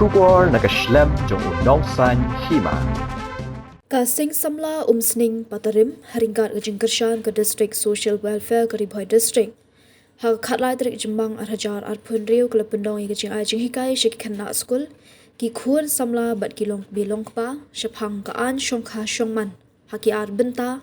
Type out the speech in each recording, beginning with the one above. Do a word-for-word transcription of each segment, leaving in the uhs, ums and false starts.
Khubor na ka shlem jong u nongsaiñ hima. Ka Seng Samla Umsning Patarim, ha ryngkat ka jingkyrshan ka District Social Welfare ka Ri Bhoi District, ha ka khatlai tarik Jymmang ar hajar arphew hynriew ka la pynlong ïa ka jingai jinghikai sha ki khynnah skul, ki khun samla bad ki longkmie longkpa shaphang ka aiñ shongkha shongman ha ki ar bynta,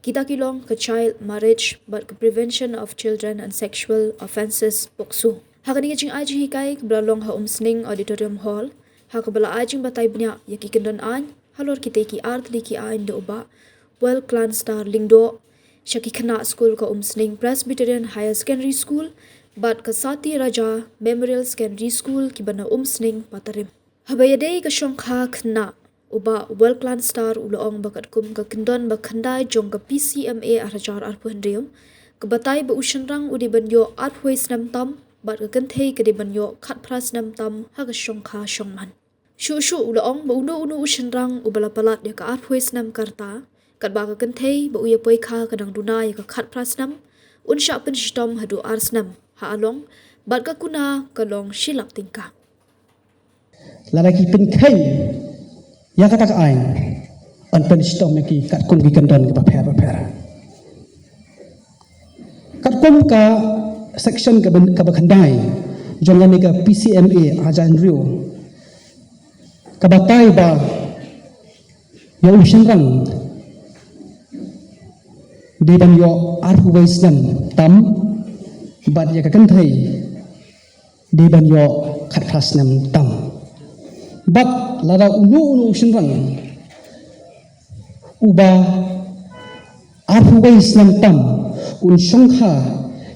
kita ki long ka child marriage bad ka Prevention of Children and Sexual Offences, POCSO. Ha kane ka jingai jinghikai kaba la long ha Umsning Auditorium Hall, ha kaba la ai jingbatai bniah ïa ki kyndon aiñ halor kitei ki ar tylli ki aiñ da u Bah Well Clan Star Lyngdoh sha ki khynnah skul ka Umsning Presbyterian Higher Secondary School bad ka Sati Raja Memorial Secondary School kiba na Umsning Patarim. Haba ïadei ka shongkha khynnah, u Bah Well Clan Star u la ong ba katkum ka kyndon ba khyndai jong ka P C M A ar hajar arphew hynriew ka batai ba u shynrang u dei ban ïoh arphew wei snem tam bad ka kynthei ka dei ban ïoh khatphra snem tam ha ka shongkha shongman. Shuh shuh u la ong ba uno uno u shynrang uba la palat ïa ka arphew wei snem ka rta, katba ka kynthei ba u ïa poi kha ka dang duna ïa ka khatphra snem, un shah pynshitom haduh ar snem ha along, bad ka kuna ka long shi lak tyngka. Lada ki pynkheiñ ïa kata ka aiñ, yn pynshitom ïa ki katkum ki kyndon kiba pher ba pher. Katkum ka section kaba, kaba khyndai jong kane ka P C M A ar hajar hynriew ka batai ba ïa u shynrang dei ban ïoh arphew wei snem tam bad ïa ka kynthei dei ban ïoh khatphra snem tam. Bad lada uno uno u shynrang uba arphew wei snem tam un shongkha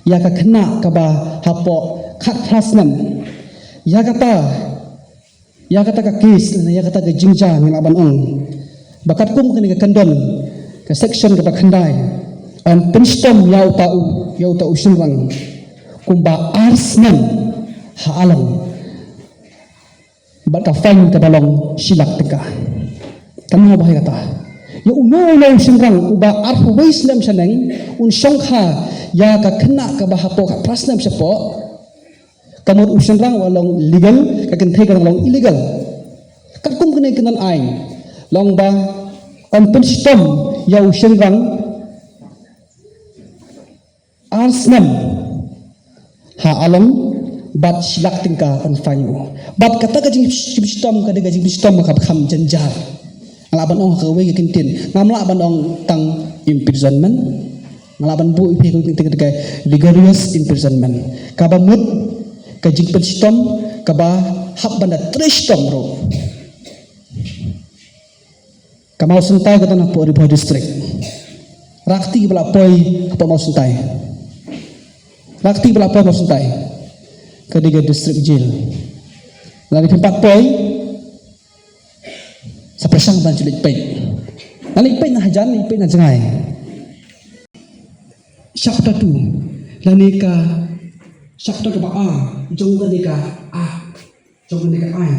ïa ka khynnah kaba hapoh khatphra snem, ïa kata, ïa kata ka case, ïa kata ka jingjia ngi lah ban ong ba katkum kane ka kyndon, ka section kaba khyndai, yn pynshitom ïa uta u, ïa uta u shynrang kumba ar snem ha along. Bad ka fine kaba long shi lak tyngka. Kane ba hei kata, ïa uno uno u shynrang uba arphew wei snem shaneng un shongkha ïa ka khynnah kaba hapoh khatphra snem shapoh, ka mut u shynrang u long legal, ka kynthei ka long illegal. Katkum kane ka kyndon aiñ, long ba yn pynshitom ïa u shynrang ar snem ha along bad shi lak tyngka yn fine u. Bad kata ka jingpynshitom ka dei ka jingpynshitom kaba kham jynjar. Nga lah ban ong ha kawei ka kyntien, ngam lah ban ong tang imprisonment. Nga lah ban buh ïa phi ka kyntien ka dei ka vicarious imprisonment, kaba mut ka jingpynshitom kaba hap ban da trei shitom ruh. Ka Mawsyntai ka don hapoh Ri Bhoi District. Rakti ba la poi hapoh Mawsyntai. Rakti ba la poi Mawsyntai ka dei ka District Jail. Lada phim pat poi, sa pyrshang ban shu leit peit. Nga leit peit na hajan, leit peit na jngai. Chapter two lane ka chapter kaba ar jong kane ka act, jong kane ka aiñ,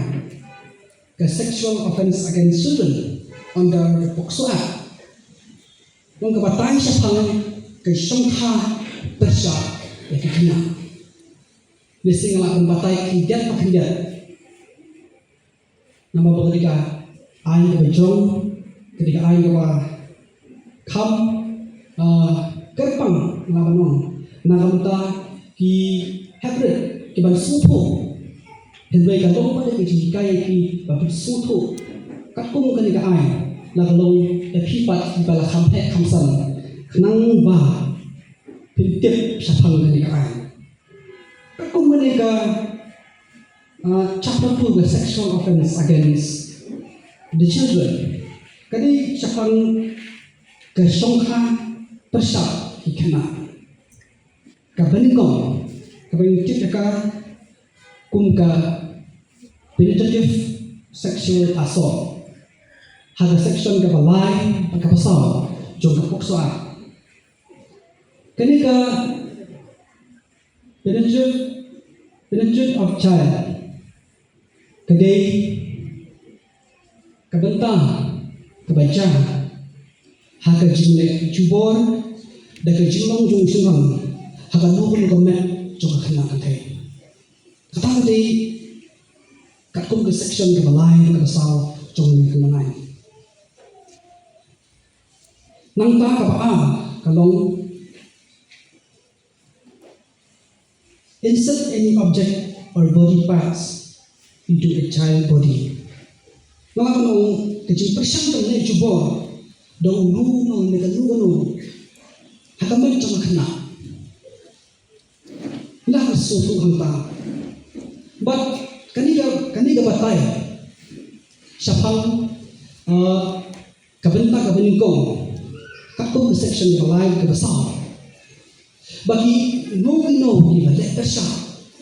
ka Sexual Offence Against Children under the POCSO Act. Long kaba batai shaphang ka shongkha pyrshah ïa ki khynnah. Lehse nga lah ban batai khyndiat pa khyndiat. Namar ba ka dei ka aiñ kaba jrong, ka dei ka aiñ kaba kham, ah, kyrpang, nga lah ban ong, na ka bynta ki heprit kiban sngewthuh. Hynrei ka long pat ka jinghikai ïa ki ba phin sngewthuh katkum kane ka aiñ, la ka long ïa phi pat kiba la kham heh kham san, khnang ba phin tip shaphang kane ka aiñ. Katkum kane ka, ah, chapter two, ka Sexual Offence Against the Children, ka dei shaphang ka shongkha pyrshah ki khynnah. Kaba nyngkong, kaba ngi tip ïa ka kum ka penetrative sexual assault ha ka section kaba lai bad kaba saw jong ka POCSO Act. Kane ka penetrative, penetrative of child ka dei ka bynta kaba jia ha ka jingleh jubor da ka jinglong jong u shynrang ha kano kano ka met jong ka khynnah kynthei. Kata ka dei Katkum ka section kaba lai, kaba saw jong kane ka nongai. Nangta kaba ar ka long, insert any object or body parts into a child body. Nga la ban ong ka jingpyrshang jong ne jubor da uno uno ne kano kano ha ka met jong ka khynnah. Nga la sngewthuh hangta. Bad kane ka, kane ka batai shaphang, uh, ka bynta kaba nyngkong, katkum ka section kaba lai, kaba saw, ba kino kino kiba leh pyrshah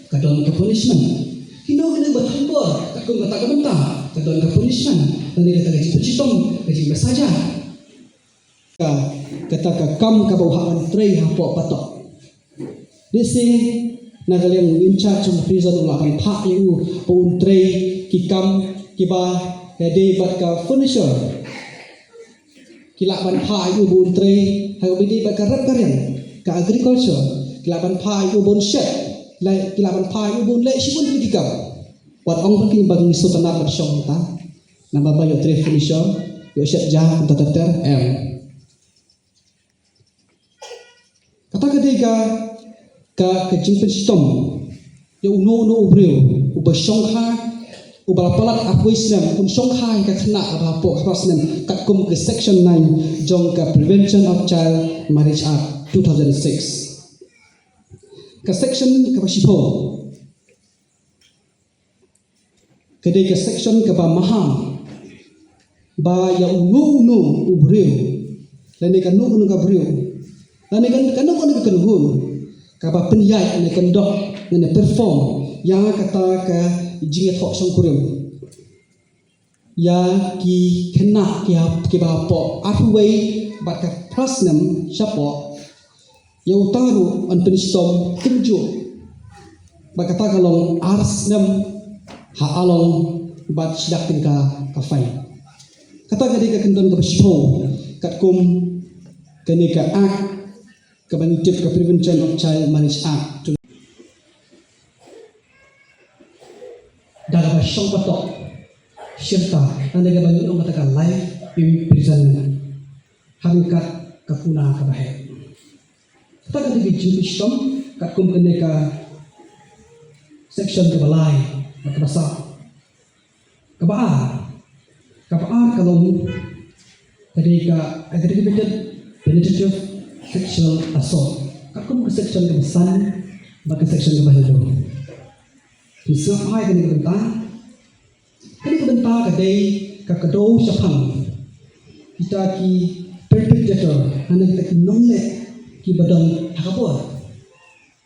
ka don ka punishment. Kino kino ba thombor katkum kata ka bynta ka don ka punishment. Lane kata ka jingpynshitom, ka jingpynsaja. Ka, kata ka kam kaba u hap ban trei hapoh patok. Lehse na ka liang u in charge jong ka prison u lah ban phah ïa u ba un trei ki kam kiba ïadei bad ka furniture. Ki lah ban phah ïa u ba un trei ha kaba ïadei bad ka rep ka riang, ka agriculture. Ki lah ban phah ïa u ba un shet. Ki lah, ki lah ban phah ïa u ba un leh shibun ki kam. Wat ong ba ki ba ngi sngewtynnat bad shong ta. Namar ba ïoh trei furniture, ïoh shet ja, kumta ter ter, em. Kata ka dei ka, ka, ka jingpynshitom ïa uno uno u briew uba shongkha, uba la palat arphew snem, un shongkha ïa ka khynnah kaba hapoh arphew snem, katkum ka section nine jong ka Prevention of Child Marriage Act two thousand six. Ka section kaba shiphew ka dei ka section kaba maham ba ïa uno uno u briew lane kano kano ka briew lane kan, kano kano ka kynhun kaba pynïaid ne kyndok ne perform ïa kata ka jingïathoh shongkurim ïa ki khynnah ki hap, kiba hapoh arphew wei bad ka phra snem shapoh, ïa uta ruh yn pynshitom kumjuh. Bad kata ka long ar snem ha along bad shi lak tyngka ka fine. Kata ka dei ka kyndon kaba shiphew katkum kane ka act kaba ngi tip ka Prevention of Child Marriage Act. Da kaba shong patok shirta, da kaba ngi ong kata ka life imprisonment. Ha ryngkat ka kuna kaba heh. Kata ka dei ka jingpynshitom katkum kane ka section kaba lai, kaba saw. Kaba ar, kaba ar ka long ka dei ka aggravated penetrative sexual assault. Katkum ka section kaba san bad ka section kaba hynriew. Ngi sngap bha ïa kane ka bynta. Kane ka bynta ka dei ka kdew shaphang kita ki perpetrator, lane kita ki nongleh kiba don ha ka bor.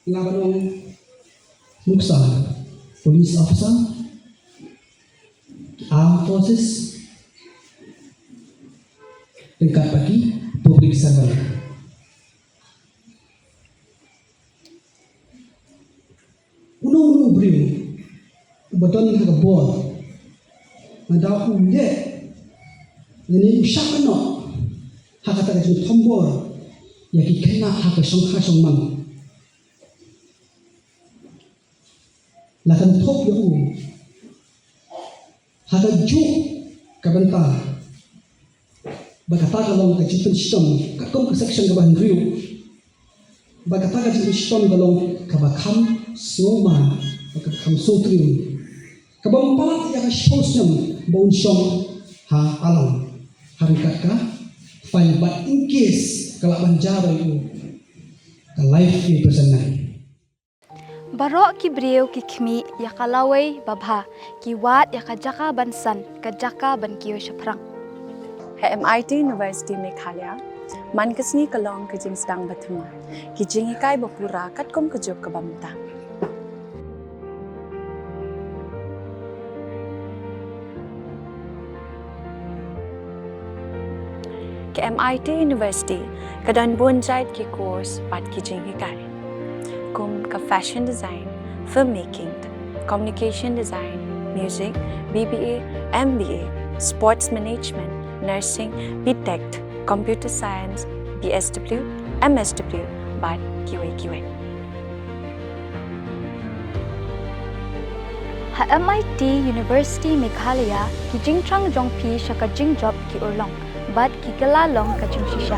Nga ban ong nuksa police officer, armed forces, ryngkat bad ki public servant. Uno uno u briew uba don ha ka bor, lada u leh lane u shah noh ha kata ka jingthombor ïa ki khynnah ha ka shongkha shongman, la kynthup ïa u ha kajuh ka bynta. Bad kata ka long ka jingpynshitom katkum ka section kaba hynriew. Bad kata ka jingpynshitom ka long kaba kham sngewma, kaba kham sngewtriem, kaba ym palat ïa ka shiphew snem ba un shong ha along ha ryngkat ka fine, bad in case ka lah ban jia ïa u, ka life imprisonment. Baroh ki briew ki khmih ïa ka lawei babha, ki wad ïa ka jaka ban san, ka jaka ban kiew shaphrang. Ha M I T University Meghalaya, man ka sngi ka long ka jingsdang ba thymmai, ki jinghikai ba pura katkum ka juk kaba mynta. Ka M I T University ka don bun jait ki course bad ki jinghikai, kum ka fashion design, filmmaking, communication design, music, B B A, M B A, sports management, nursing, B Tech, computer science, B S W, M S W, bad kiwei kiwei. Ha MIT University Meghalaya, ki jingthrang jong phi sha ka jingjop ki urlong bad ki kylla long ka jingshisha.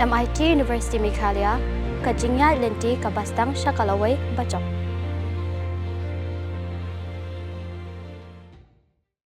MIT University Meghalaya, ka jingïaid lynti kaba sdang sha ka lawei bajop.